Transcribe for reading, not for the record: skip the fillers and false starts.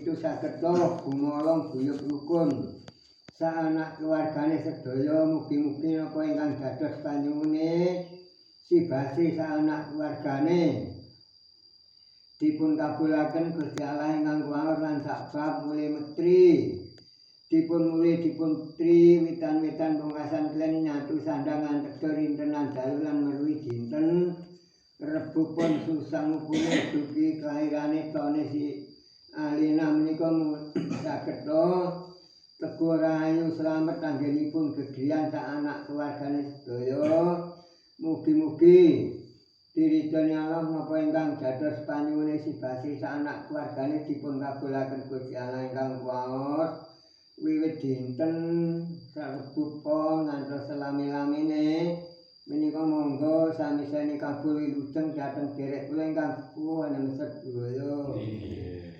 7 saged gumolong guyub rukun sak anak keluargane sedaya. Mugi-mugi napa ingkang dados panyuwune si Basri sak anak keluargane dipun kabulaken Gusti Allah ingkang kuwaos lan sak bab mulih metri dipun mulih dipun tri witan-witan pungkasan klen nyatu sandangan tegar rintenan dalu lan meruhi dinten Rebo Pon susangu 10 dugi kelahirane tone si Alina menika saged teguh rahayu slamet anggenipun gegriyan sak anak keluargane sedaya. Mugi-mugi diridhoni Allah napa ingkang dados panyuwune si Basri sak anak keluargane dipun kabulaken Gusti Allah ingkang kuwaos wiwit dinten Rebo Pon ngantos selami-lamine menika. Monggo sami-sami kabul wilujeng dhateng derek kula ingkang sepuh anem sedaya.